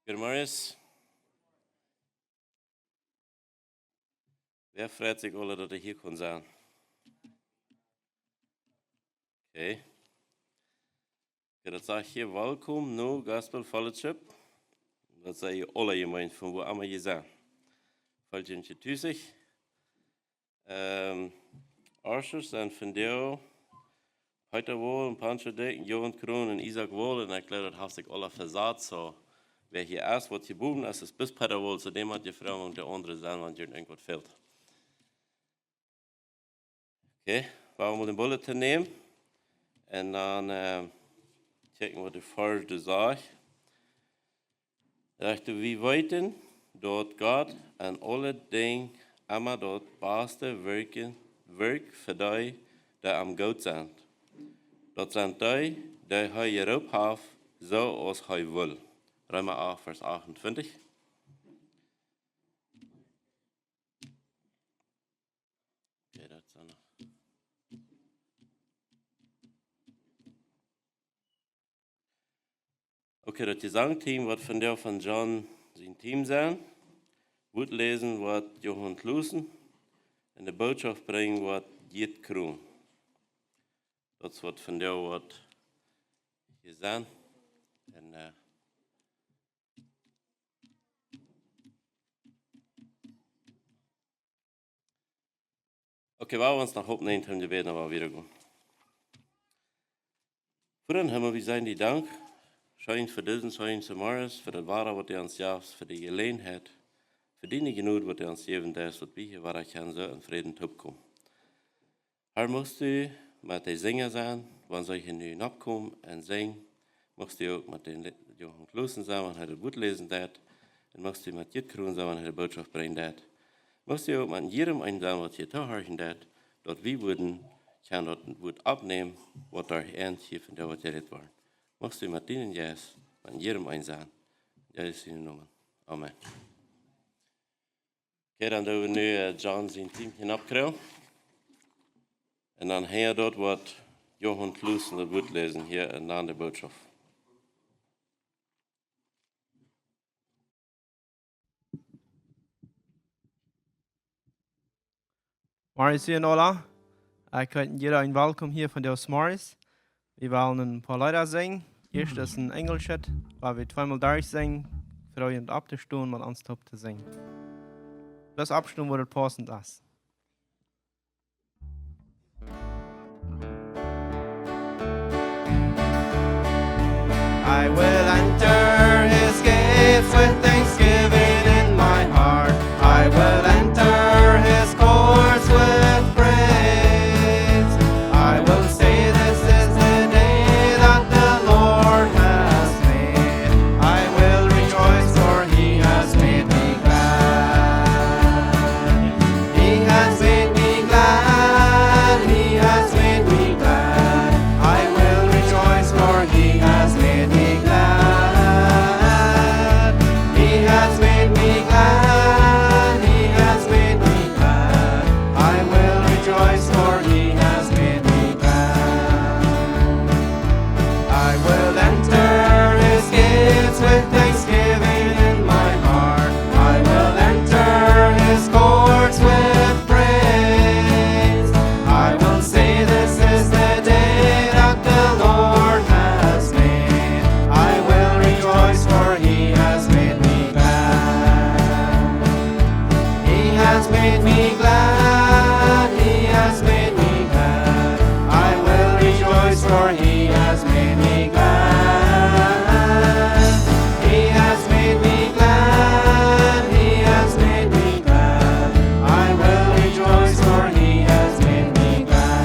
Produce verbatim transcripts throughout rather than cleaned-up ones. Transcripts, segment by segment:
Good morning. Wäa freit sikj aula, daut hee hia kunn sennen? Okay. Okay, daut sajcht hia: Welkom no Gospel Fellowship. Daut sent jie aula jemeent, von wua emma jie sent. Felt junt tus. Ähm, Ushers sent vondoag Peter Wohl un Pancho Dick un Johan Kroon un Isaac Wohl. Un ekj jleew, daut haft sikj aula vesat, soo wäa hia es, waut hia bowen es, es bloos Peter Wohl, soo dee mott jie froagen, waut de aundre sent, wan junt irjentwaut fält. Okay, wie woaren mol dän Bulletin nämen un dan, äh, checken, waut de Varsch doa sajcht. Rajcht, wie weeten, daut Gott en aule Dinja emma daut baste Werkj, Werkj fa dee, dee am goot sent. Daut sent dee, dee hee jeroopt haft, soo aus hee well. Reema acht, Varsch achtuntwintich. Okay, daut es dan noch. Okay, daut Jesangteam woat vondoag von John sien Team sennen. Wuat läsen woat Johan Klussen. Un de Bootschoft brinjen woat Jit Kroon. Daut es waut vondoag woat hia sennen. Un, äh, okay, wie woaren ons noch oppnämen, toom Jebäd, dan woa wie wieda gonen. Voda em Himmel, wie sajen die Dank, scheen fa disen scheenen Morjes, fa daut Wada, waut du ons jefst, fa de Jeläajenheit, fa diene Jnod, waut du ons jejäft hast, daut wie hia wada kjennen soo en Fräd toopkomen. Herr, muchst du met de Sinja sennen, wan see hia nu noppkomen un sinjen. Muchst du uk met dän Le-, Johan Klussen sennen, wan hee daut Wuat läsen deit. Un muchst du met Jit Kroon sennen, wan hee de Bootschoft brinjen deit. Muchst du uk met jiedem eenen sennen, waut hia toohorchen deit, daut wie wudden kjennen daut Wuat oppnämen, waut doa ent hia vondoag woat jerät woaren. Muchst du met dienen Jeist, met jiedem eenen sennen. En Jesus sienen Nomen. Amen. Okay, dan doo wie nu, äh, John sien Team hia noppkjrieen. Un dan hia daut woat Johan Klussen daut Wuat läsen hia un dan de Bootschoft. Morjes, june aula. Ekj heet jieda een welkom hia vondoag zemorjes. Wie wellen een poa Leeda sinjen. Ieescht es een enjelschet, wua wie tweemol derch sinjen, froagen opptostonen, met ons toop to sinjen. Daut oppstonen, wua daut paussent es. I will enter his gates with thanksgiving in my heart. I will enter his courts with praise. I will say, "This is the day that the Lord has made." I will rejoice, for he has made me glad. He has made me glad. He has made me glad. I will rejoice, for he has made me glad. He has made me glad. He has made me glad. I will rejoice, for he has made me glad. I will enter his gates with thanksgiving in my heart. I will enter his courts with praise. I will say, "This is the day that the Lord has made." I will rejoice, for he has made me glad. He has made me glad. He has made me glad. I will rejoice, for he has made me glad. He has made me glad. He has made me glad. I will rejoice, for he has made me glad.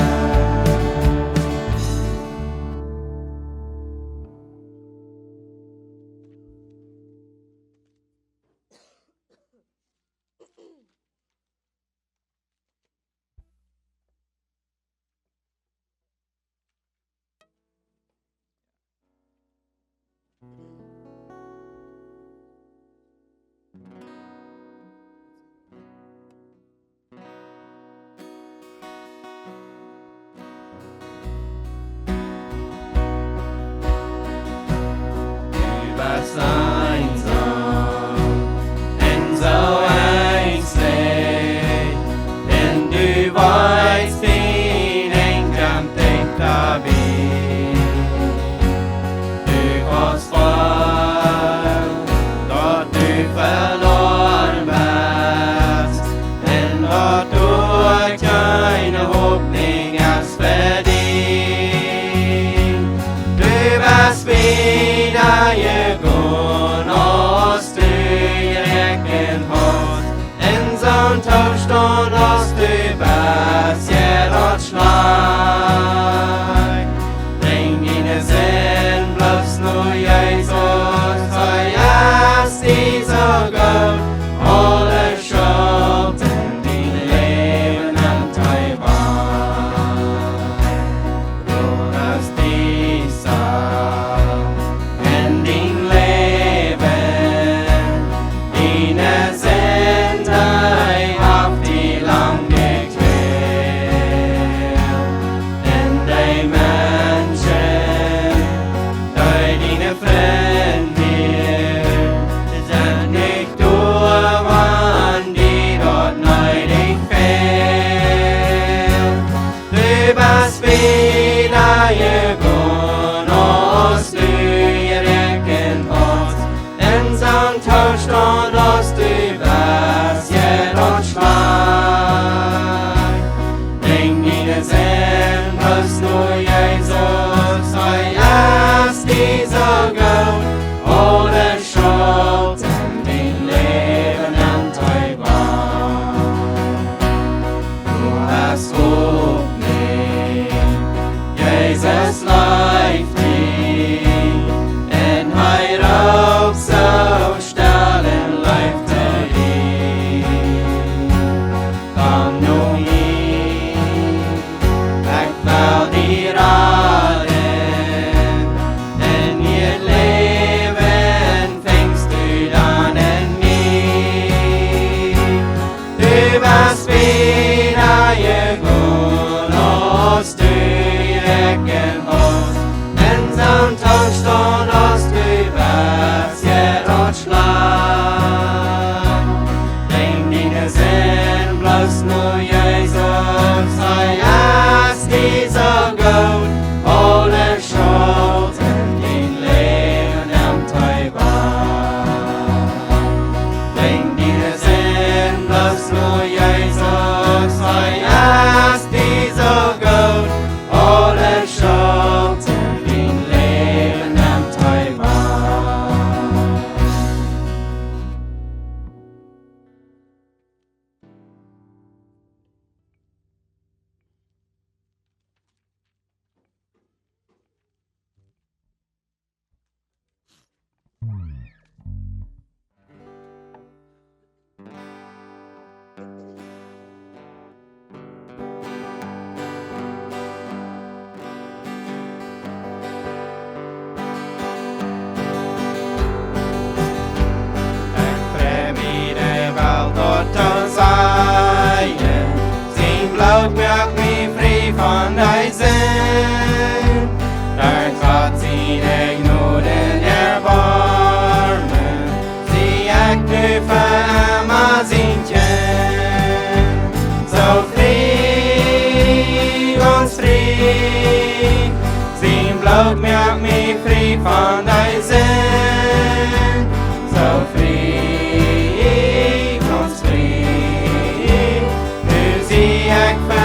Frie von de Sind, soo frie, gaunz frie. Nu sie ekj fa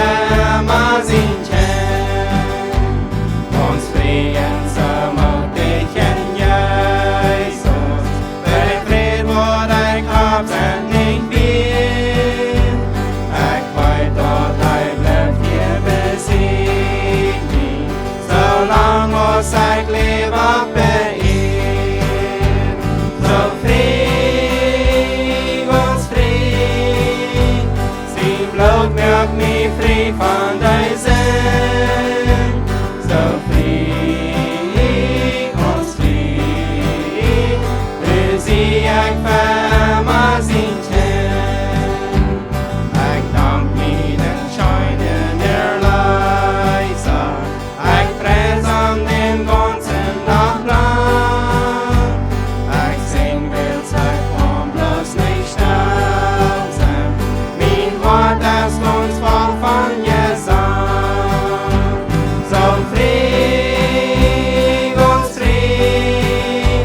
emma sien Kjint. Gaunz frie un soo moakj ekj en Jesus. Bie de Fräd woa ekj hab, sent nich bie. Ekj weet daut hee blift hia bie mie. Soo lang aus ekj läw opp de Ieed, soo frie, gaunz frie. Sien Bloot moakt mie frie von de Sind. Soo frie, gaunz frie. Nu sie ekj fa emma sien Kjint. Ekj dank mienen scheenen Erleesa. Ekj pries am dän gaunzen Dach lang. Ekj sinj, wiels ekj kaun bloos nich stell sennen. Mien Hoat es gaunz voll von Jesang. Soo frie, gaunz frie.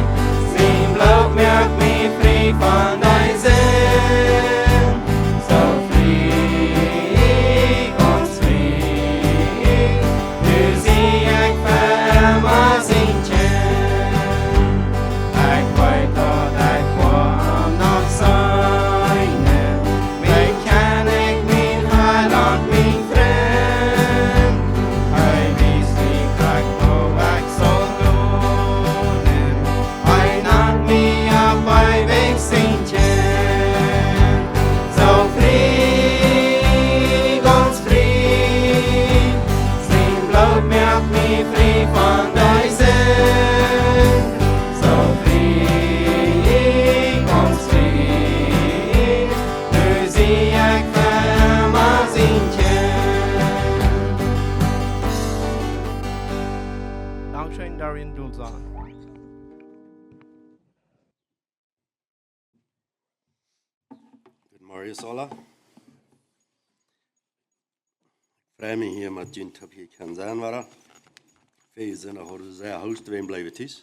Sien Bloot moakt mie frie von de Sind. Soo frie, gaunz frie. Nu sie ekj fa emma sien Kjint. Ekj weet daut ekj woa am noch seenen. Mien Kjennich, mien Heilaunt, mien Frint. Hee wiest mie krakjt woo ekj saul gonen. Hee nant mie opp eewich sien Kjint. Soo frie, gaunz frie. Sien Bloot moakt mie frie von de Sind. Soo frie, gaunz frie. Nu sie ekj fa emma sien Kjint. Dankscheen, Darian Dulzahn. Guten Morgen, Sola. Ekj frei mie hia met junt toop hia kjennen sennen, wada. Wie sent noch aul sea host, wie bliewen tus.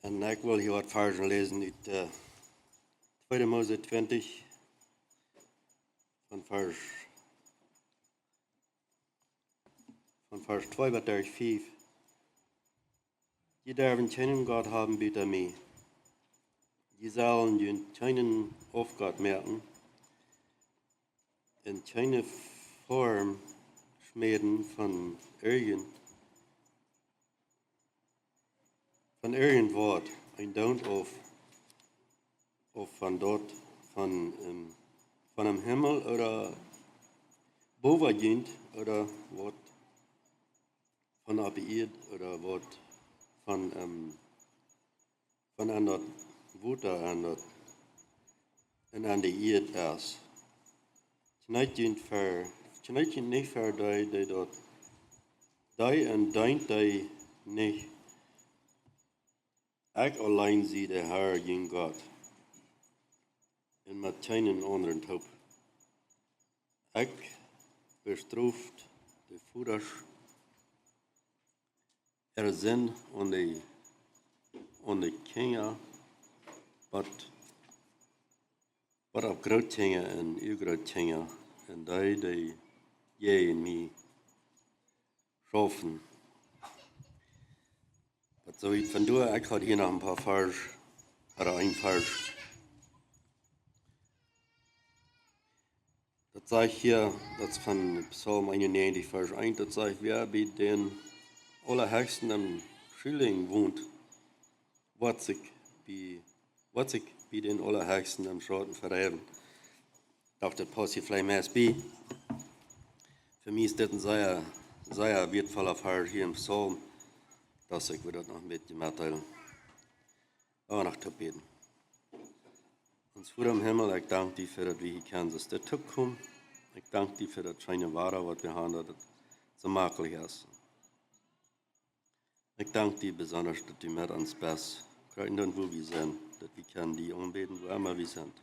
Un ekj well hia waut Varzen läsen ut, äh, tweede Mose twintich, von Varsch, von Varsch twee bat Varsch fief. Jie derwen kjeenen Gott haben buta mie. Jie sellen junt kjeenen Aufgott moaken un kjeene Form schmäden von irjent, von irjent waut, een Doont auf, auf von doa, von, ähm, von dän Himmel ooda bowa junt ooda waut von oppe Ieed ooda waut von, ähm, von aun daut Wota aun daut, un aun de Ieed es. Kjneet junt ver, kjneet junt nich ver dee, dee daut, dee un deent dee nich. Ekj auleen sie de Herr, jun Gott, un met kjeenen aundren toop. Ekj bestrof de Vodasch äare Sind aun de, aun de Kjinja, waut, waut opp Grootkjinja un Uagrootkjinja, un dee, dee jäajen mie schaufen. Waut soo wiet von doa, ekj haud hia noch een poa Varsch, ooda een Varsch. Daut sajcht hia, daut es von Psalm eenunnäajentich, Varsch eent, daut sajcht: Wäa bie dän Aulahechsten em Schutz wont, woat sikj bie, woat sikj bie dän Aulahechsten em Schauten vehiewen. Docht, daut pausst hia veleicht mea bie. Fa mie es dit een sea, sea wieetvolla Varsch hia em Psalm, daut ekj well daut noch een bät metdeelen. Lot ons noch toop bäden. Ons Voda em Himmel, ekj dank die fa daut wie hia kjennen soo toop komen. Ekj dank die fa daut scheene Wada waut wie haben, daut et soo maklich es. Ekj dank die besonda daut du met ons best. Krakjt doa wua wie sent, daut wie kjennen die aunbäden, wua emma wie sent.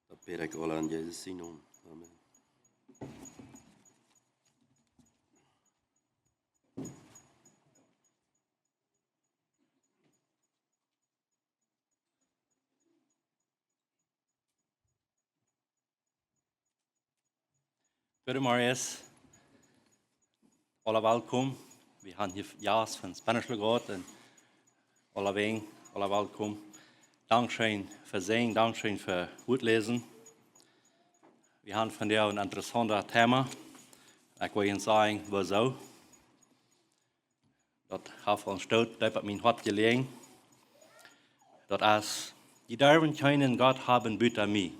Daut bäd ekj aula en Jesus sien Nomen. Amen. Goodemorjes. Aula welkom. Wie haben hia Jast von Spanish Legaat un aula wäajen, aula welkom. Dankscheen fa sennen, dankscheen fa Wuat läsen. Wie haben vondoag een interessauntet Thema. Ekj well junt sajen, wuarom. Daut haft een Stoot deep opp mien Hoat jeläajen. Daut es: "Jie derwen kjeenen Gott haben buta mie."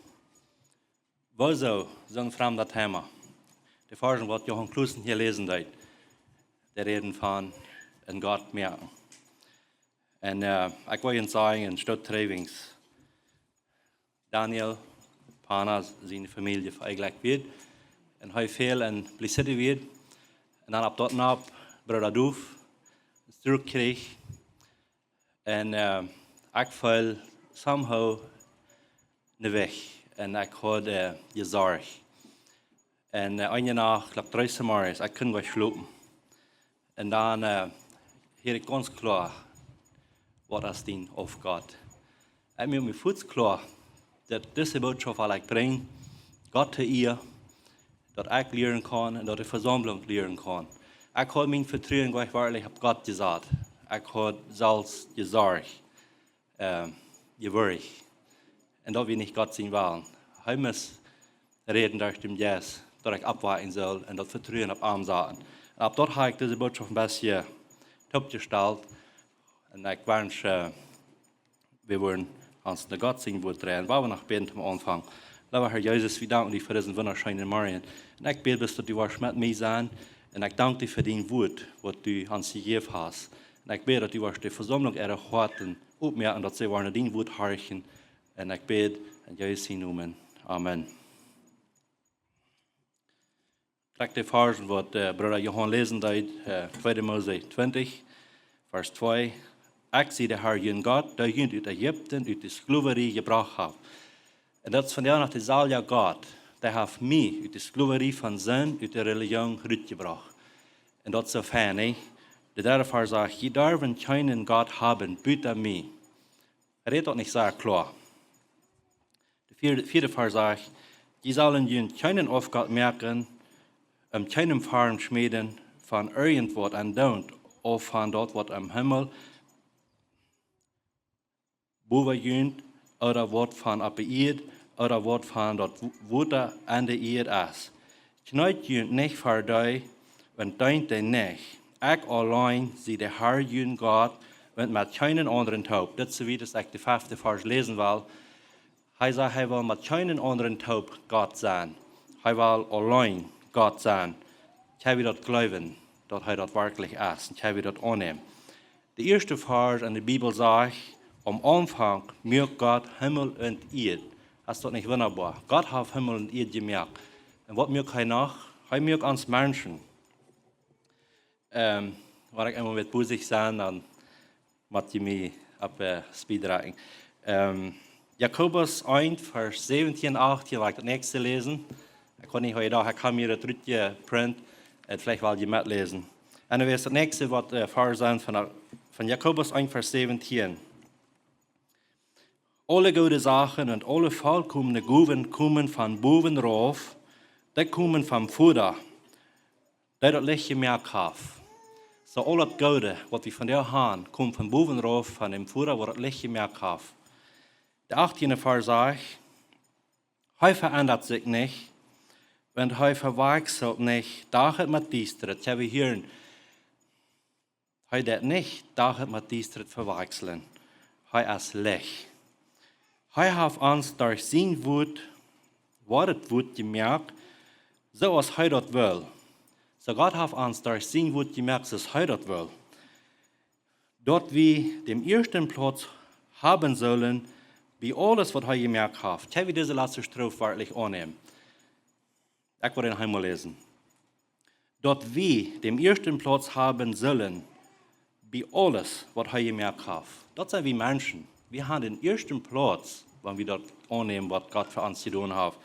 Wuarom soon framda Thema? De Varsch, waut Johan Clausen hia läsen deed, dee räden von een Gott moaken. Un, äh, ekj well junt sajen, een Stoot trigj, wiels Daniel Pana siene Famielje veeajlekjt wort. Un hee foll en Plaza wort. Un dan opp daut nopp Brooda Duf een Strook kjrieech. Un, äh, ekj foll somehow nich wajch. Un ekj haud, äh, jesorcht. Un, äh, eene Nacht, ekj jleew dree Uhr zemorjes, ekj kunn nich schlopen. Un dan, äh, hieed ekj gaunz kloa, waut es dien Aufgott. Ekj muak mie fuaz kloa, daut dise Botschaft, waut ekj brinj, Gott to Ea, daut ekj lieren kaun un daut de Vesaumlunk lieren kaun. Ekj haud mien Vetruen werkjlich opp Gott jesat. Ekj haud selfst jesorcht, äh, jewirkjt. Un daut wia nich Gott sien Wellen. Hee must räden derch dän Jeist, daut ekj oppwaken sull un daut Vetruen opp am saten. Un opp daut hab ekj dise Botschaft een bät toopjestalt. Un ekj wensch, äh, wie wudden ons no Gott sien Wuat dreien, wua wie noch bäden toom Aunfank. Leewa Herr Jesus, wie danken die fa disen wundascheenen Morjen. Un ekj bäd, daut du woascht met mie sennen. Un ekj dank die fa dien Wuat, waut du ons jejäft hast. Un ekj bäd, daut du woascht de Vesaumlunk äare Hoaten opmoaken, daut see woaren dien Wuat horchen. Un ekj bäd en Jesus sienen Nomen. Amen. Krakjt de Varsch, waut, äh, Brooda Johan läsen deed, äh, tweede Mose twintich, Varsch twee. "Ekj sie de Herr, jun Gott, dee junt ut Ägipten, ut de Sklowarie jebrocht hab." Un daut es vondoag noch deeselwja Gott, dee haft mie ut de Sklowarie von Sind, ut de Relijoon rutjebrocht. Un daut es soo fein, nä? De dredde Varsch sajcht: "Jie derwen kjeenen Gott haben buta mie." Hee rät daut nich sea kloa. De vieede, vieede Varsch sajcht: "Jie sellen junt kjeenen Aufgott moaken, un kjeenen Form schmieden von irjent waut en Doont, ooda von daut waut em Himmel bowa junt, ooda waut von oppe Ieed, ooda waut von daut Wa-, Wota aun de Ieed es. Kjneet junt nich ver dee un deent dee nich. Ekj auleen sie de Herr, jun Gott, un met kjeenen aundren toop." Dit es soo wiet aus ekj de fefte Varsch läsen well. Hee sajcht, hee well met kjeenen aundren toop Gott sennen. Hee well auleen Gott sennen. Kjenn wie daut jleewen, daut hee daut werkjlich es? Un kjenn wie daut aunnämen? De ieeschte Varsch en de Bibel sajcht: "Aum Aunfank muak Gott Himmel un Ieed." Es daut nich wundaboa? Gott haft Himmel un Ieed jemoakt. Un waut muak hee noch? Hee muak ons Menschen. Ähm, wan ekj eemol woa bosich sennen, dan mott jie mie opp, äh, Speed rakjen. Ähm, Jakobus eent, Varsch säwentieen, achttieen, well ekj daut näakjste läsen. Ekj weet nich, woo jie daut, ekj hab mie daut rutjeprint, äh, veleicht well jie metläsen. Un dan es daut näakjste waut, äh, Varsch sent von, von Jakobus eent, Varsch säwentieen. "Aule goode Sachen un aule volkomne Gowen komen von bowen rauf, dee komen vom Voda, dee daut Licht jemoakt haft." Soo, aul daut Goode, waut wie vondoag haben, kjemt von bowen rauf, von däm Voda, waut daut Licht jemoakt haft. De achttieende Varsch sajcht: "Hee veendat sikj nich, un hee vewakjselt nich Dach met Diestanis." Kjenn wie hieren, hee deit nich Dach met Diestanis vewakjslen. Hee es Licht. Hee haft ons derch sien Wuat, woat daut Wuat jemoakt, soo aus hee daut well. Soo Gott haft ons derch sien Wuat jemoakt, soo aus hee daut well. Daut wie dän ieeschten Plauz haben sellen bie aules, waut hee jemoakt haft. Kjenn wie dise latste Stroof werkjlich aunnämen? Ekj well dän eemol läsen. Daut wie dän ieeschten Plauz haben sellen bie aules, waut hee jemoakt haft. Daut sent wie Menschen. Wie haben dän ieeschten Plauz, wan wie daut aunnämen, waut Gott fa ons jedonen haft.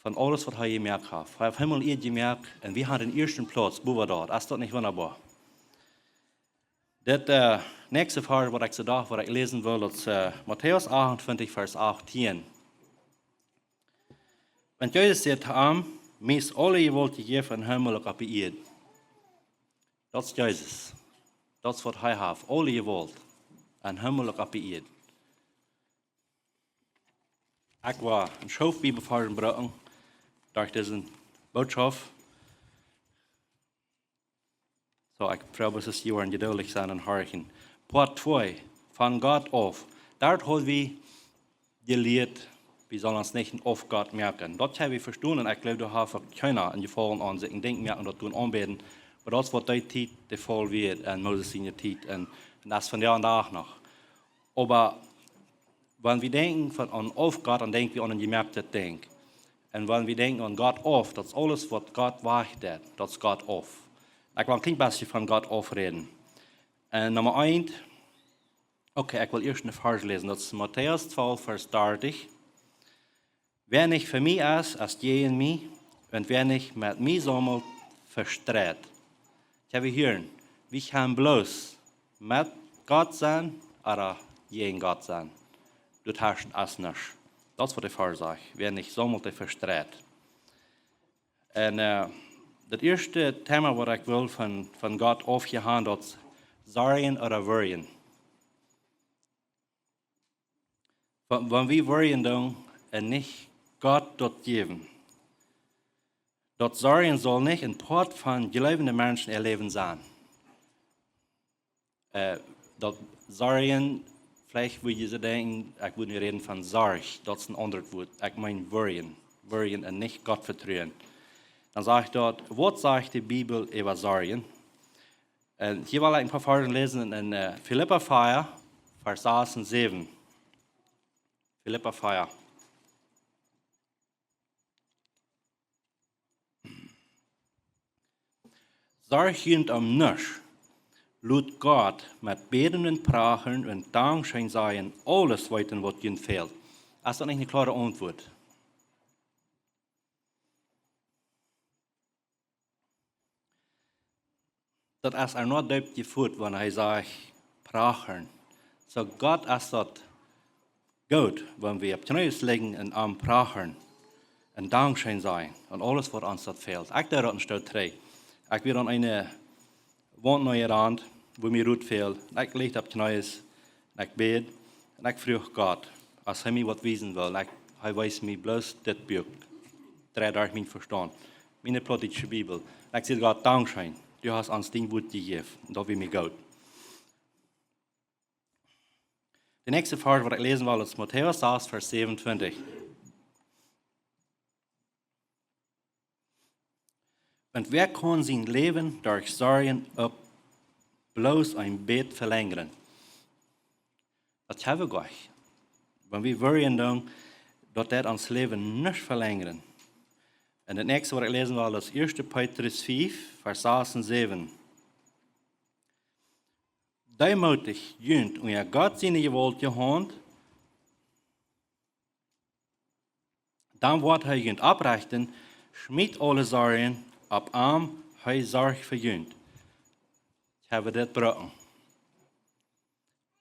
Von aules, waut hee jemoakt haft. Hee haft Himmel un Ieed jemoakt un wie haben dän ieeschten Plauz, bowa daut. Es daut nich wundaboa? Daut, äh, näakjste Varsch, waut ekj soo docht, waut ekj läsen well, daut es, äh, Matäus achtuntwintich, Varsch achtieen. Un Jesus säd to am: "Mie es aule Jewault jejäft em Himmel uk opp de Ieed." Daut es Jesus. Daut es waut hee haft. Aule Jewault em Himmel uk opp de Ieed. Ekj woa een Schoof Bibelvarsch brinjen derch dise Botschaft. Soo, ekj probeer daut jie woaren jeduldich sennen un horchen. Poat twee, von Gott auf. Doa haud wie jelieet, wie sellen ons nich een Aufgott moaken. Daut hab wie vestonen un ekj jleew, doa haft uk kjeena een Jefaulen aun sikj een Dinkj moaken, daut doonen aunbäden. Oba daut es waut dee Tiet de Faul wia en Moses siene Tiet un, un daut es vondoag dän Dach noch. Oba wan wie denkjen von, aun Aufgott, dan denkj wie aun een jemoaktet Dinkj. Un wan wie denkjen aun Gott auf, daut es aules waut Gott wajch deit, daut es Gott auf. Ekj well een kjlien bät von Gott auf räden. Un Numma eent, okay, ekj well ieescht een Varsch läsen. Daut es Matäus twalf, Varsch dartich. "Wäa nich fa mie es, es jäajen mie, un wäa nich met mie saumelt, vestreit." Ekj hab hia, wie kjennen bloos met Gott sennen, ooda jäajen Gott sennen. Doa tweschen es nuscht. Daut es waut de Varsch sajcht. Wäa nich saumelt, dee vestreit. Un, äh, daut ieeschte Thema waut ekj well von, von Gott aufjehaunt, daut es Sorjen ooda Worjen. Wan, wan wie worjen doonen un nich Gott daut jäwen. Daut Sorjen saul nich een Poat von jleewende Menschen äa Läwen sennen. Äh, daut Sorjen, veleicht wudd jie soo denkjen, ekj wudd nu räden von Sorj, daut es een aundret Wuat. Ekj meen worjen, worjen un nich Gott vetruen. Dan sajcht daut, waut sajcht de Bibel äwa Sorjen? Un hia well ekj een poa Varsch läsen en, äh, Filippa vea, Varsch sas un säwen. Filippa vea. "Sorjt junt om nuscht. Lot Gott met Bäden un Prachren un Dankscheen sajen aules weeten waut junt fält." Es daut nich eene kloare Auntwuat? Daut es ea noch deep jefoot, wan hee sajcht prachren. Soo Gott es daut goot, wan wie opp Kjnees lijen un am prachren un Dankscheen sajen aun aules waut ons daut fält. Ekj deed daut een Stoot trigj. Ekj wia aun eene Waunt no de Rand, wua mie rut fäld. Ekj lach opp Kjnees, ekj bäd, un ekj fruach Gott, aus hee mie waut wiesen wull. Ekj, hee wees mie bloos dit Buak. Dreid derch mien Vestaunt. Miene plautdietsche Bibel. Ekj säd: "Gott, dankscheen. Du hast ons dien Wuat jejäft. Un daut wia mie goot." De näakjste Varsch waut ekj läsen well es Matäus sas, Varsch säwenuntwintich. "Want wäa kaun sien Läwen derch Sorjen uk bloos een bät velenjren?" Daut hab wie jlikj. Wan wie worjen doonen, daut deit ons Läwen nich velenjren. Un daut näakjste waut ekj läsen well es ieeschte Petrus fiew, Varsch sas un säwen. "Deemootjt junt unja Gott siene jewaultje Haunt, dan woat hee junt opprechten, schmiet aule Sorjen opp am, hee sorcht fa junt." Ekj hab dit brucken.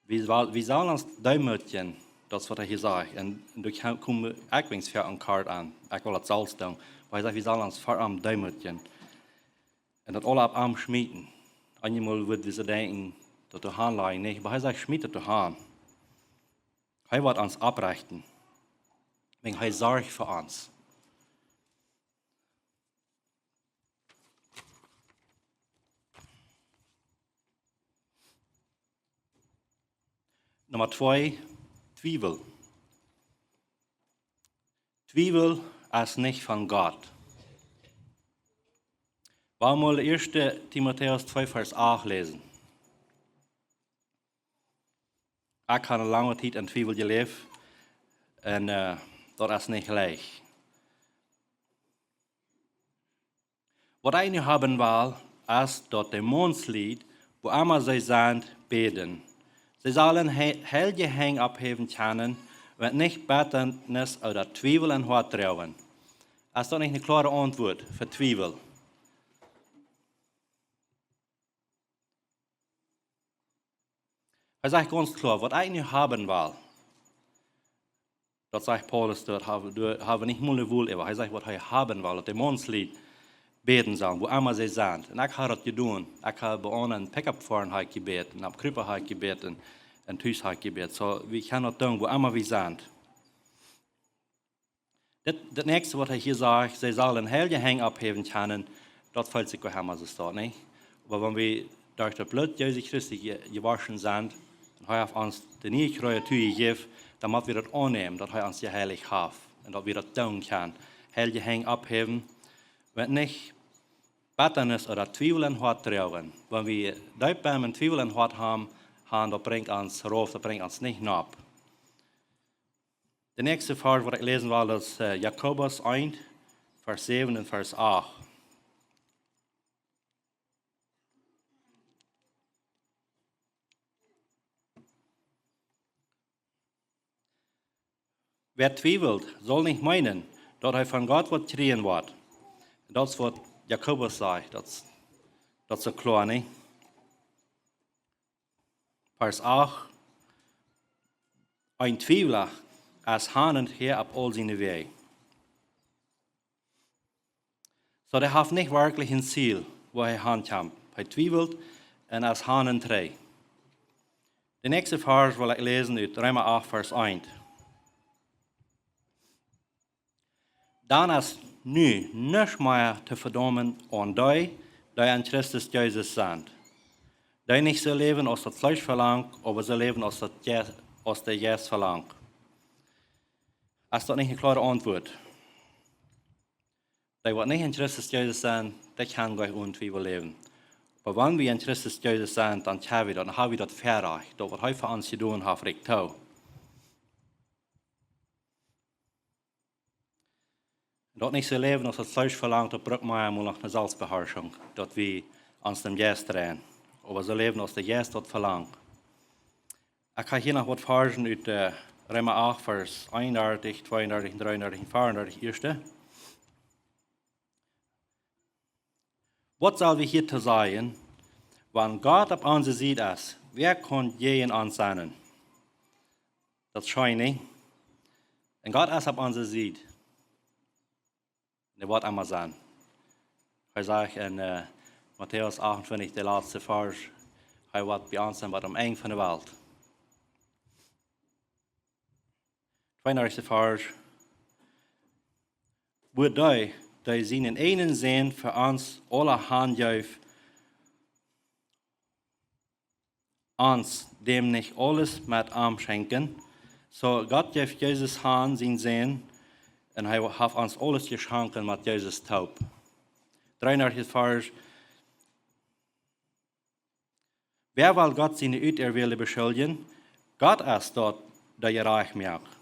Wie sell-, wie sellen ons deemootjen, daut es waut hee hia sajcht. Un doa kjemt, kjemt ekj weens ver aun Kort aun. Ekj well daut selfst doonen. Oba hee sajcht, wie sellen ons ver am deemootjen. Un daut aule opp am schmieten. Eenjemol woa wie soo denkjen, daut doa han lajen, nä, oba hee sajcht, schmiet daut doa han. Hee woat ons opprechten. Wäajen hee sorcht fa ons. Numma twee, Twiewel. Twiewel es nich von Gott. Wie wellen ieeschte Timotäus twee, Varsch acht läsen. Ekj hab eene lange Tiet en Twiewel jeläft. Un, äh, daut es nich leicht. Waut ekj nu haben well, es daut de Maunslied, wua emma see sent, bäden. See sellen he-, heilje Henj opphäwen kjennen, un nich Bettanis ooda Twiewel em Hoat droagen. Es daut nich eene kloare Auntwuat fa Twiewel? Hee sajcht gaunz kloa, waut ekj nu haben well, Daut sajcht Paulus, daut hab, daut hab wie nich mol ne Wol äwa. Hee sajcht, waut hee haben well, daut de Maunslied bäden sellen, wua emma see sent. Un ekj hab daut jedonen. Ekj hab bie eenen Pickup foaren hab ekj jebät, un opp Krupa hab ekj jebät, un, un tus hab ekj jebät. Soo, wie kjennen daut doonen, wua emma wie sent. Dit, dit näakjste, waut hee hia sajcht, see sellen heilje Henj opphäwen kjennen, daut felt sikj goa emma soo, steit nich? Oba wan wie derch daut Bloot Jesus Christi je-, jewoschen sent, un hee haft ons de niee Kreatua jejäft, dan mott wie daut aunnämen, daut hee ons jeheilicht haft, un daut wie daut doonen kjennen. Heilje Henj opphäwen, wan nich Bettanis ooda Twiewel em Hoat droagen. Wan wie deep bie ons Twiewel em Hoat haben, haben, daut brinjt ons rauf, daut brinjt ons nich nopp. De näakjste Varsch, waut ekj läsen well, es, äh, Jakobus eent, Varsch säwen un Varsch acht. Wäa twiewelt, saul nich meenen, daut hee von Gott waut kjrieen woat. Daut es waut Jakobus sajcht, daut, daut es soo kloa, nä? Varsch acht. Een Twiewla es han un häa opp aul siene Wäaj. Soo, dee haft nich werkjlich een Ziel, wua hee han kjemt. Hee twiewelt un es han un trigj. De näakjste Varsch well ekj läsen ut Reema acht, Varsch eent. Dan es nu nuscht mea to vedaumen aun dee, dee aun Christus Jesus sent. Dee nich soo läwen aus daut Fleesch velangt, oba soo läwen aus daut Je-, aus de Jeist velangt. Es daut nich eene kloare Auntwuat? Dee waut nich aun Christus Jesus sent, dee kjennen jlikj onen Twiewel läwen. Oba wan wie aun Christus Jesus sent, dan kjenn wie daut, dan hab wie daut Väarajcht, daut waut hee fa ons jedonen haft, rikjt too. Daut nich soo läwen aus daut Fleesch velangt, daut brukt mea mol noch eene Selfstbeharschunk, daut wie ons däm Jeist dreien. Oba soo läwen aus de Jeist daut velangt. Ekj hab hia noch waut Varschen ut, äh, Reema acht, Varsch eenundartich, tweeundartich, dreeundartich un veeundartich ieescht. Waut sell wie hia to sajen? Wan Gott opp onse Sied es, wäa kaun jäajen ons sennen? Daut es scheen, nä? Un Gott es opp onse Sied. Un hee woat emma sennen. Hee sajcht en, äh, Matäus achtuntwintich, de latste Varsch, hee woat bie ons sennen bat aum Enj von de Welt. Tweeundartichste Varsch. Wua dee, dee sienen eenen Sän fa ons aule han jeef, ons däm nich aules met am schenkjen? Soo Gott jeef Jesus han, sienen Sän, un hee haft ons aules jeschonken met Jesus toop. Dreeundartichste Varsch. Wäa well Gott siene Uterwälde beschuldjen? Gott es daut, dee jerajcht moakt.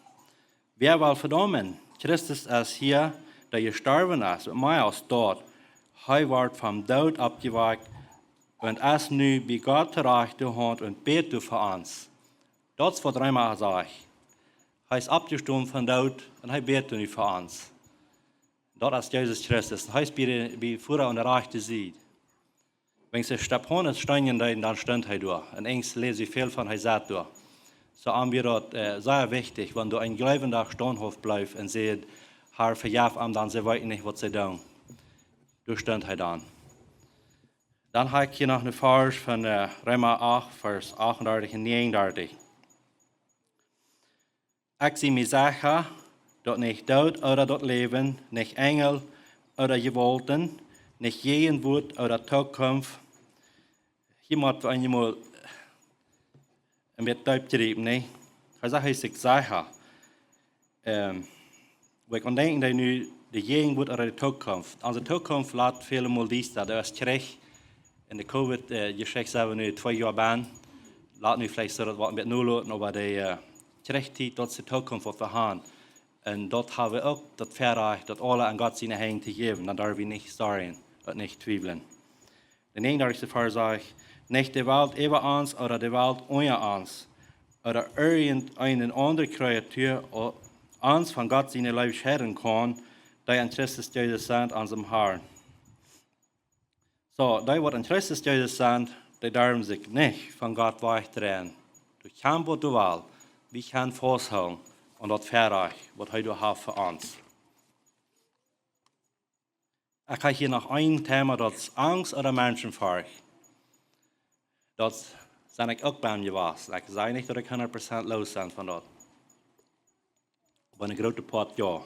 Wäa well vedaumen? Christus es hia, dee jestorwen es, un mea aus daut, hee wort vom Doot oppjewakjt un es nu bie Gott to rajchte Haunt un bät doa fa ons. Daut es waut Reema sajcht. Hee es oppjestonen vom Doot un hee bät nu fa ons. Daut es Jesus Christus. Hee es bie de, bie Voda aun de rajchte Sied. Wan see Stefanus steenjen deeden, dan stunt hee doa. Un eent läs wie väl von, hee saut doa. Soo, am wia daut, äh, sea wichtich, wan doa een Jleewenda staunthauft bleef un säd: "Herr, vejeff an, dan see weeten nich, waut see doonen." Doa stunt hee dan. Dan hab ekj hia noch een Varsch von, äh, Reema acht, Varsch achtundartich un näajenundartich. Ekj sie mie secha, daut nich Doot ooda daut Läwen, nich Enjel ooda Jewaulten, nich Jäajenwuat ooda Tookunft. Hia mott wie eemol een bät deep jriepen, nä? Hee sajcht, hee es sikj secha. Ähm, wua ekj aun denkj, daut nu de Jäajenwuat ooda de Tookunft. Onse Tookunft lat väle Mol diesta, daut es Kjrich. En de Covid, äh, Jeschicht sent wie nu twee Joa bie. Lat nu veleicht soo daut waut met nul loten, oba de, äh, Kjrichtiet, daut es de Tookunft waut wie haben. Un daut hab wie uk, daut Väarajcht, daut aule aun Gott siene Henj to jäwen. Dan darf wie nich sorjen, daut nich twiewlen. De näajenundartichste Varsch sajcht: "Nich de Welt äwa ons ooda de Welt unja ons, ooda irjent eene aundre Kreatua o-, ons von Gott siene Leew scheiden kaun, dee aun Christus Jesus sent, onsem Herrn." Soo, dee waut aun Christus Jesus sent, dee derwen sikj nich von Gott wajchdreien. Doa kjemt waut doa well, wie kjennen fausthoolen. aun daut Väarajcht, waut hee doa haft fa ons. Ekj hab hia noch een Thema, daut es Angst ooda Menschenforcht. Daut sie ekj uk bie jewast. Ekj saj nich, daut ekj hundat Prozent loos sie von daut. Oba een grootet Poat, jo.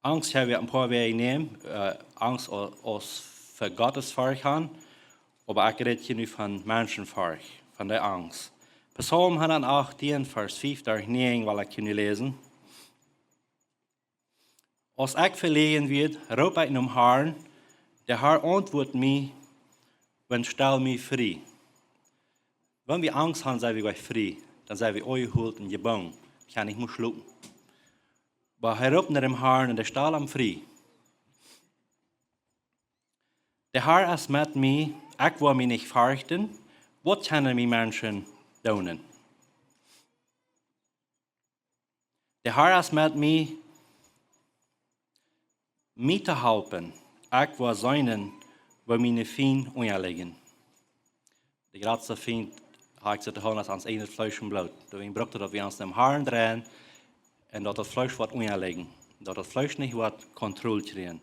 Angst hab wie een poa Wäaj jenomen. Äh, Angst aus, aus fa Gottesforcht han. Oba ekj räd hia nu von Menschenforcht, von de Angst. Psalm hundat achtieen, Varsch fief derch näajen, well ekj hia nu läsen. Aus ekj veläajen wia, roopt ekj nom Herrn, de Herr auntwuat mie un stalt mie frie. Wan wie Angst han, sent wie jlikj frie. Dan sent wie aunjehoolt un jebungen. Wie kjennen nich mea schlopen. Oba hee roopt no däm Herrn un dee stalt am frie. De Herr es met mie, ekj woa mie nich ferchten. Waut kjennen mie Menschen doonen? De Herr es met mie, mie to halpen. Ekj woa seenen, woo miene Fiend unjalijen. De jratste Fiend, ha ekj soo to hieren, es ons eejnet Fleesch un Bloot. Doawäajen brukt daut, daut wie ons nom Herrn dreien un daut daut Fleesch woat unjalijen. Daut daut Fleesch nich woat Kontroll kjrieen.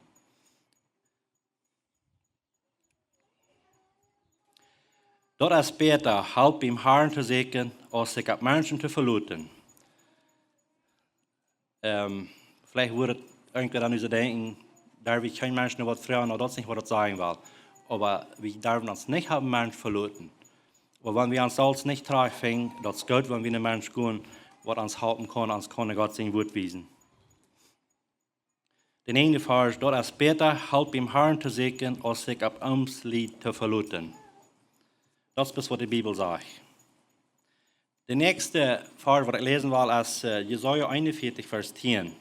Daut es bäta, Help biem Herrn to sieekjen, aus sikj opp Menschen to veloten. Ähm, veleicht wudd irjentwäa dan nu soo denkjen, doa woat kjeen Mensch noch waut froagen, no, daut es nich, waut daut sajen well. Oba wie derwen ons nich opp een Mensch veloten. Oba wan wie ons selfst nich trigjfinjen, daut es goot, wan wie no een Mensch gonen, waut ons halpen kaun, ons kaun Gott sien Wuat wiesen. De näajende Varsch, daut es bäta, Help biem Herrn to sieekjen, aus sikj opp Omstlied to veloten. Daut es bloos, waut de Bibel sajcht. De näakjste Varsch, waut ekj läsen well, es, äh, Jesaja eenunvieetich, Varsch tieen.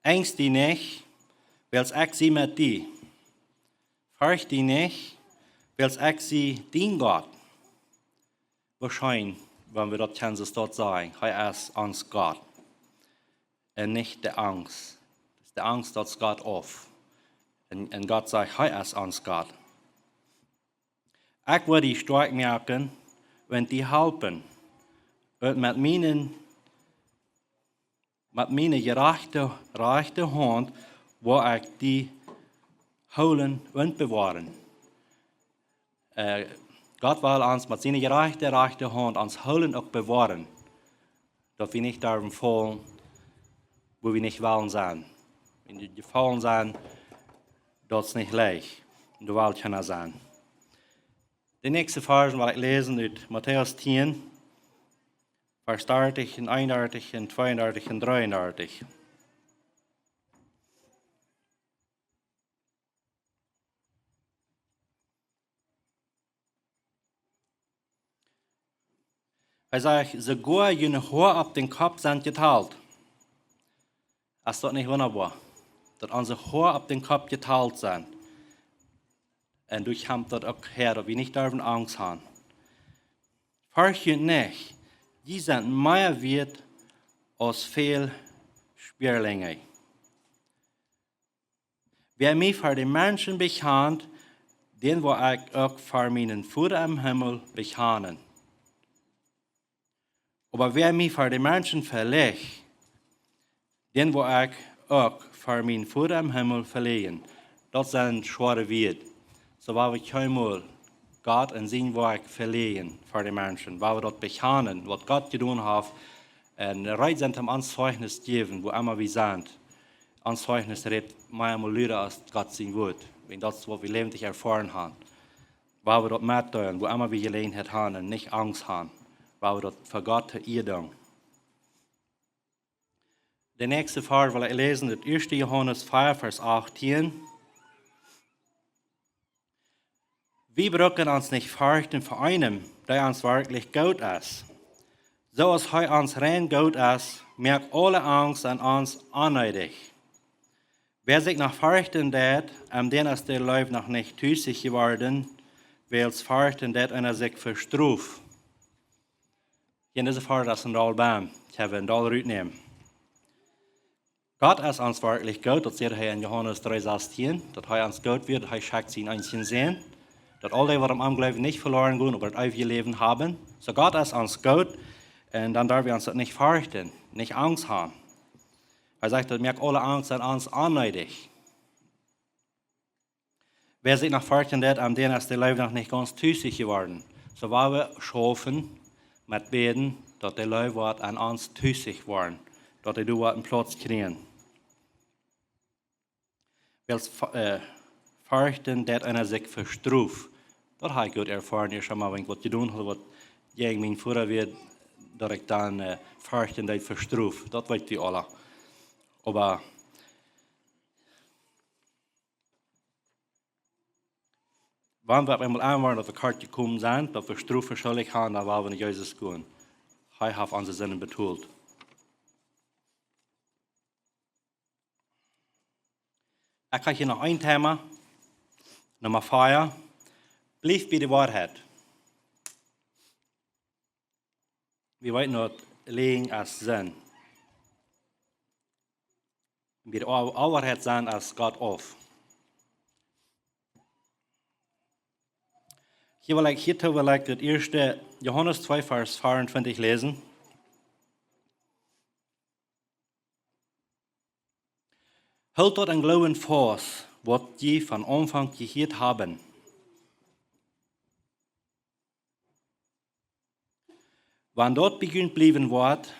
Angst die nich, wiels ekj sie met die. Fercht die nich, wiels ekj sie dien Gott. Woo scheen, wan wie daut kjennen soo sajen. Hee es ons Gott. Un nich de Angst. De Angst, daut es Gott auf. Un, un Gott sajcht, hee es ons Gott. Ekj woa die stoakj moaken un die halpen. Un met miene, met miene jerajchte, rajchte Haunt woa ekj die hoolen un bewoaren. Äh, Gott well ons met siene jerajchte, rajchte Haunt ons hoolen un bewoaren. Daut wie nich derwen faulen, wua wie nich wellen sennen. Wan wie jefollen sent, daut es nich leicht. Un doa well kjeena sennen. De näakjste Varsch, waut ekj läsen, ut Matäus tieen, Varsch dartich un eenundartich un tweeundartich un dreeundartich. Hee sajcht, soogoa june Hoa opp dän Kopp sent jetalt. Es daut nich wundaboa, daut onse Hoa opp dän Kopp jetalt sent? Un doa kjemt daut uk häa, daut wie nich derwen Angst han. Fercht junt nich, jie sent mea wieet aus väl Spierlinj. Wäa mie ver de Menschen bekjant, dän woa ekj uk ver mienen Voda em Himmel bekjanen. Oba wäa mie ver de Menschen veleajent, dän woa ekj uk ver mienen Voda em Himmel veleajnen. Daut sent schwoare Wieed. Soo, wan wie kjeenmol Gott un sien Woakj veleajnen ver de Menschen, wan wie daut bekjanen, waut Gott jedonen haft, un reed sent, am ons Zeichnis jäwen, wua emma wie sent. Ons Zeichnis rät meamol luda aus Gott sien Wuat. Wan daut es, waut wie läwendich erfoaren han. Wan wie daut metdeelen, wua emma wie Jeläajenheit han un nich Angst han. Wan wie daut ver Gott to Ea doonen. De näakjste Varsch well ekj läsen, ut ieeschte Johanes vea, Varsch achtieen. Wie brucken ons nich ferchten ver eenem, dee ons werkjlich goot es. Soo aus hee ons rein goot es, moakt aule Angst un ons onneedich. Wäa sikj noch ferchten deit, aun dän es de Leew noch nich tusich jeworden, wiels ferchten deit eena sikj ver Strof. Hia en dise Varsch es een Deel bie, ekj hab een Deel rutjenomen. Gott es ons werkjlich goot, daut sajcht hee en Johanes dree sastieen, daut hee ons goot wia, daut hee schekjt sienen eensjen Sän, daut aul dee, waut aun am jleewen, nich veloaren gonen, oba daut eewje Läwen haben. Soo Gott es ons goot, un dan darf wie ons daut nich ferchten, nich Angst haben. Hee sajcht, daut moakt aule Angst aun ons onneedich. Wäa sikj noch ferchten deit, aun dän es de Leew noch nich gaunz tusich jeworden. Soo woa wie schaufen met bäden, daut de Leew woat aun ons tusich woaren, daut dee doa woat een Plauz kjrieen. Wiels fe-, äh, ferchten deit eena sikj fa Strof. Daut hab ekj goot erfoaren, ieescht eemol, wan ekj waut jedonen haud, waut jäajen mienen Voda wia, daut ekj dan, äh, ferchten deed fa Strof. Daut weet wie aule. Oba wan wie opp eemol enwoaren, daut wie kort jekomen sent, daut wie Strof veschuldicht haben, dan woa wie no Jesus gonen. Hee haft onse Sinden betolt. Ekj hab hia noch een Thema. Numma vea. Bliew bie de Woarheit. Wie weeten, daut Läajen es Sind. Bie de Oa-, Woarheit sennen es Gott auf. Hia well ekj, hia too well ekj daut ieeschte Johanes twee, Varsch veeauntwintich läsen. Hoolt daut em Gloowen faust, waut jie von Aunfank jehieet haben. Wan daut bie junt bliewen woat,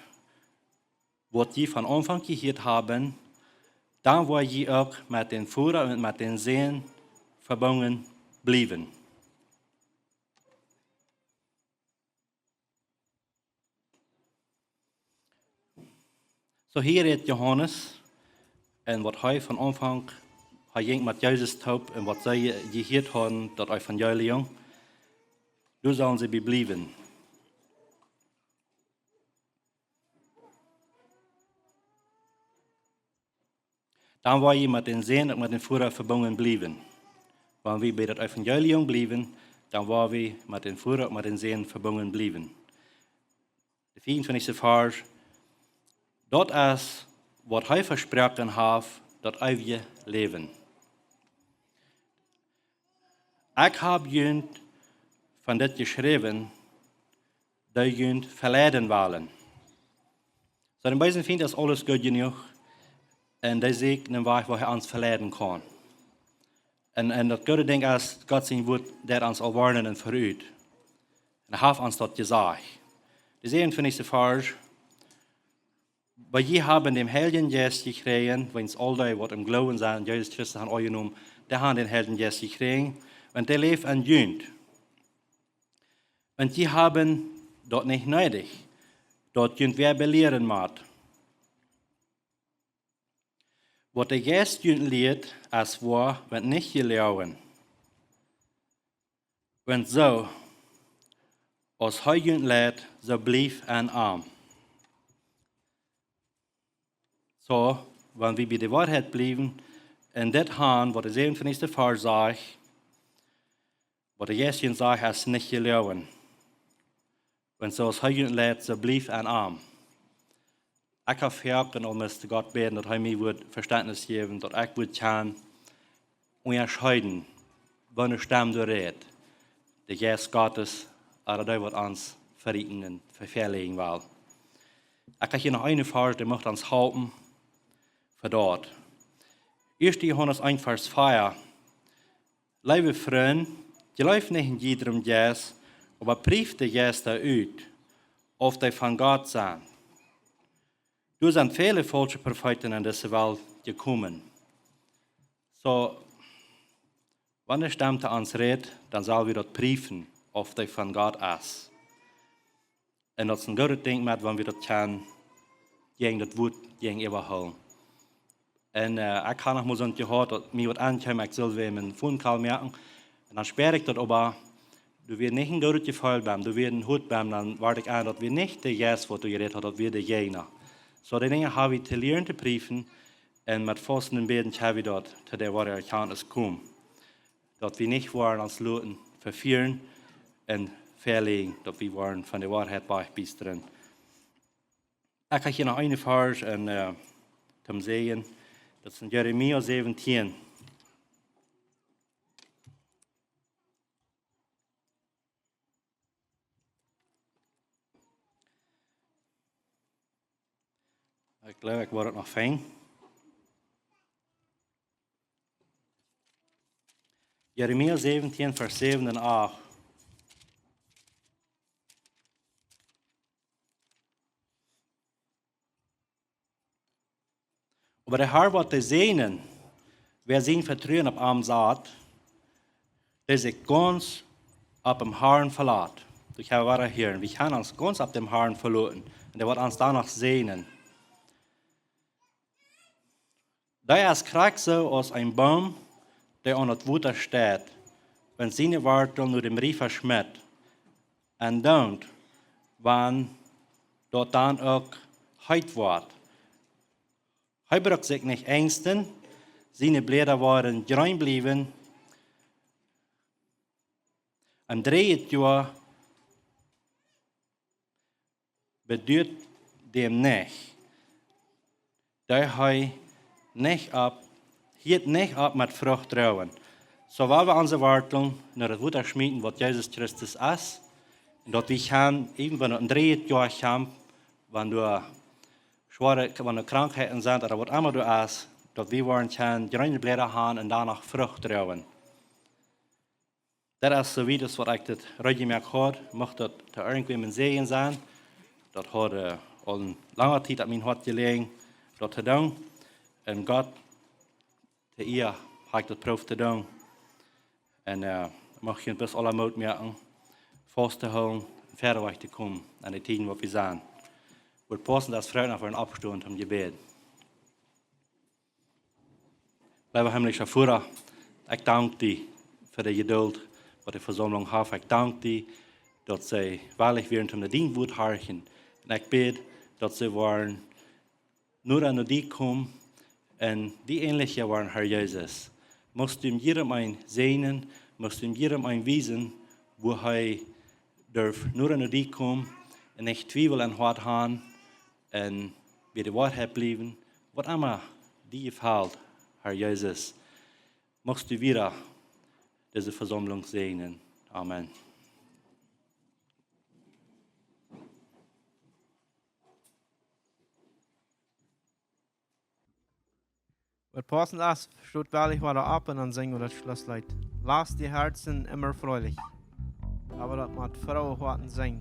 waut jie von Aunfank jehieet haben, dan woa jie uk met dän Voda un met dän Sän vebungen bliewen. Soo hia rät Johanes, un waut hee von Aunfank, hee jinkj met Jesus toop, un waut see je-, jehieet hauden, daut Evangelium, doa sellen see bie bliewen. Dan woa jie met dän Sän un met dän Voda vebungen bliewen. Wan wie bie daut Evangelium bliewen, dan woa wie met dän Voda un met dän Sän vebungen bliewen. De veeauntwintichste Varsch. Daut es, waut hee vesproaken haft, daut eewje Läwen. Ekj hab junt von dit jeschräwen, dee junt veleiden wellen. Soo, dän beesen Fient es aules goot jenuach, un dee sitt een Wajch, woo hee ons veleiden kaun. Un, un daut goode Dinkj es, Gott sien Wuat deit ons aul woarnen em Verut. Un hee haft ons daut jesajcht. De säwenunfeftich Varsch. Oba jie haben dän Heiljen Jeist jekjräajen, wiels aul dee, waut em Gloowen sent, Jesus Christus haben aunjenomen, dee haben dän Heiljen Jeist jekjräajen, un dee läft en junt. Un jie haben daut nich needich, daut junt wäa belieren mott. Waut de Jeist junt lieet, es woa, wan nich jeloagen. Wan soo, aus hee junt leit, soo bliewt en am. Soo, wan wie bie de Woarheit bliewen, un dit haben, waut de säwenunfeftich Varsch sajcht, waut de Jeist junt sajcht, es nich jeloagen. Wan soo aus hee junt leit, soo bliewt en am. Ekj hab foaken aul must Gott bäden, daut hee mie wudd Vestentnis jäwen, daut ekj wudd kjennen unjascheeden, waut ne Stemm doa rät. De Jeist Gottes, ooda dee, waut ons vebieekjen un ve-, veläajen well. Ekj hab hia noch een Varsch, dee mucht ons halpen fa daut. Ieeschte Johanes eent, Varsch vea. Leewe Frind, jleeft nich en jiedrem Jeist, oba prieft de Jeista ut, auf dee von Gott sent. Doa sent väle faulsche Profeeten en dise Welt jekomen. Soo, wan ne Stemm to ons rät, dan sell wie daut priefen, auf dee von Gott es. Un daut es een goodet Dinkj met, wan wie daut kjennen, jäajen daut Wuat, jäajen äwahoolen. Un, äh, ekj hab noch mol soont jeheat, daut mie waut aunkjeem, ekj sull wäm een Phone Call moaken. Un dan späad ekj daut oba, doa wia nich een goodet Jefeel bie, doa wia een Hoat bie, dan wort ekj aun, daut wia nich de Jeist, waut doa jerät haud, daut wia de Jäajna. Soo, dee Dinja hab wie to lieren to priefen, un met Fausten un Bäden kjenn wie daut, to de woare Erkjantnis komen. Daut wie nich woaren ons loten vefieren un veläajen, daut wie woaren von de Woarheit wajchbiestren. Ekj hab hia noch een Varsch en, äh, toom Säajen. Daut es en Jeremia säwentieen. Ekj jleew, ekj woa daut noch finjen. Jeremia säwentieen, Varsch säwen un acht. Oba de Har woat dee säajnen, wäa sien Vetruen opp am sat, dee sikj gaunz opp däm Harn velat. Doa kjenn wie wada hieren, wie kjennen ons gaunz opp däm Harn veloten. Un dee woat ons doano säajnen. Dee es krakjt soo aus een Boom, dee aun daut Wota steit, wan siene Warteln no däm Riefa schmeeten. Un dan, wan daut dan uk heet woat. Hee brukt sikj nich enjsten, siene Bläda woaren jreen bliewen. Een dreejet Joa beduat däm nich, daut hee nich opp, hieet nich opp met Frucht droagen. Soo wan wie onse Warteln no daut Wota schmieten, waut Jesus Christus es, un daut wie kjennen, even wan daut een dreejet Joa kjemt, wan doa schwoare, wan doa Krankheiten sent ooda waut emma doa es, daut wie woaren kjennen jreene Bläda haben un doano Frucht droagen. Daut es soo wiet aus waut ekj daut reed jemoakt haud. Mucht daut to irjentwäm een Säajen sennen. Daut haud, äh, aul eene lange Tiet opp mien Hoat jeläajen, daut to doonen. Un Gott, to Iea, hab ekj daut jeprooft to doonen. Un, äh, mucht junt bloos aula Moot moaken, faust to hoolen un wieda wajch to komen aun de Tieden, waut wie sent. Woat paussen, daut Freiden noch wada oppstonen toom Jebäd. Leewa himmlischa Voda, ekj dank die fa de Jeduld, waut de Vesaumlunk haft. Ekj dank die, daut see wellich wieren, om no dien Wuat horchen. Un ekj bäd, daut see woaren noda no die komen un die änelja woaren, Har Jesus. Muchst du jiedem eenen säajnen, muchst du jiedem eenen wiesen, woo hee derf noda no die komen un nich Twiewel em Hoat haben un bie de Woarheit bliewen, waut emma die jefelt, Har Jesus. Muchst du wieda dise Vesaumlunk säajnen. Amen. Waut paussen es, stot wellich wada opp un dan sinj wie daut Schlussleet. Lasst die Herzen immer fröhlich. Oba daut met frohe Hoaten sinjen.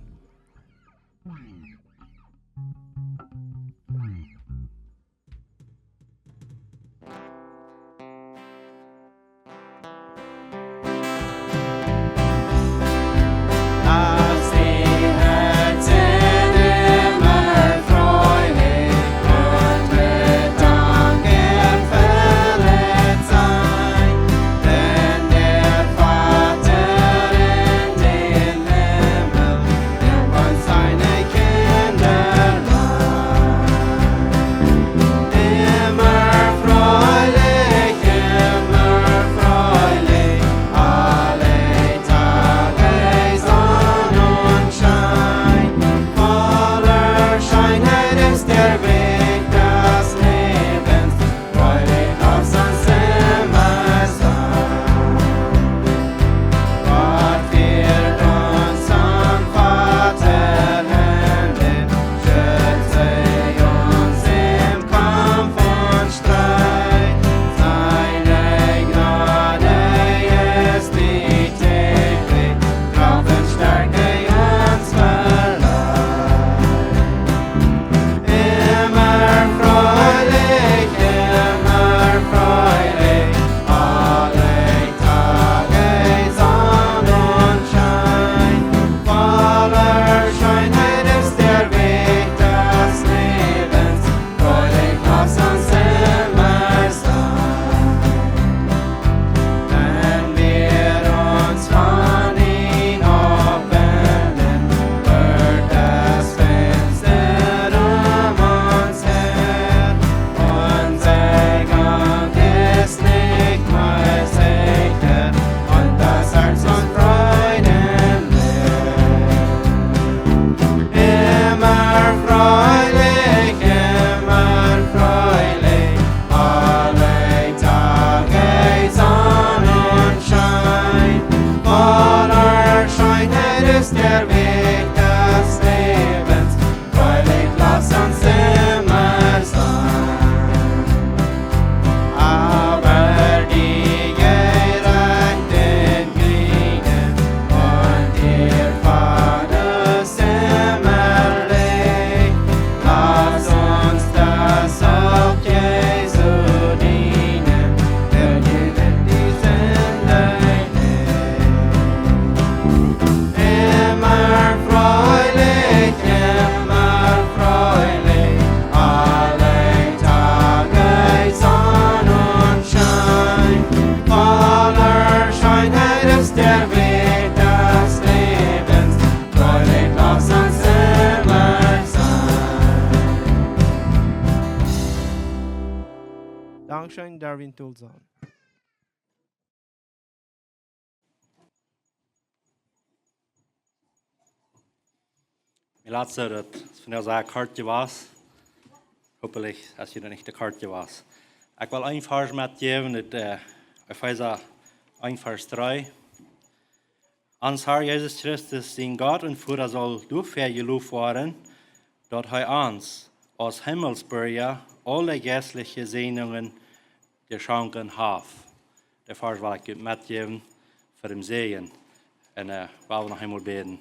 Dankscheen, Darwin Tulsan. Mie lat soo daut es vondoag sea kort jewast. Hopefully es daut nich too kort jewast. Ekj well een Varsch metjäwen, daut, äh, Efeesa een Varsch dree. Ons Herr Jesus Christus, sien Gott un Voda, saul doafäa jeloft woaren, daut hee ons aus Himmelsburja aule jeistliche Säajnungen jeschonken haft. Dän Varsch well ekj junt metjäwen fa dän Säajen. Un, äh, well wie noch eemol bäden.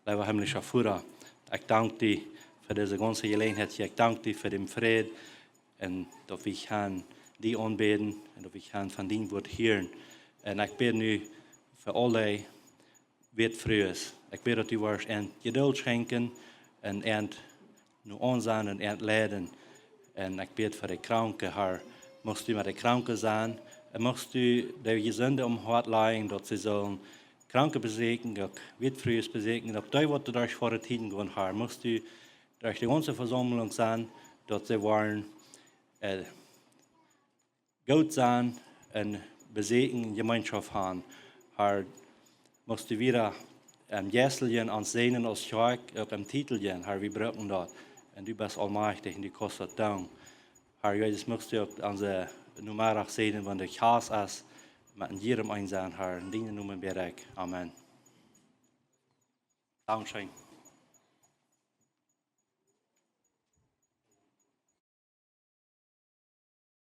Leewa himmlischa Voda, ekj dank die fa dise gaunze Jeläajenheit hia. Ekj dank die fa dän Fräd un daut wie kjennen die aunbäden un daut wie kjennen von dien Wuat hieren. Un ekj bäd nu fa aule Wätfrues. Ekj bäd daut du woascht an Jedult schenkjen un an nu aunseenen un an leiden. Un ekj bäd fa de Kranke, Herr, muchst du met de Kranke sennen. Un muchst du de Jesunde aum Hoat lajen, daut see sellen Kranke besieekjen, uk Wätfrues besieekjen, uk dee, waut derch schwoare Tieden gonen, Herr. Muchst du derch de gaunze Vesaumlunk sennen, daut see woaren, äh, goot sennen un besieekjen, Jemeenschoft haben. Herr, muchst du wada em Jeistlichen ons säajnen aus Kjoakj, uk em Titel, Herr, wie brucken daut. Un du best aulmajchtich un du kaust daut doonen. Herr Jesus, muchst du uk onse Nomeddach säajnen, wan de Kjast es, met en jiedem eenen sennen, Herr. En dienen Nomen bäd ekj. Amen. Dankscheen.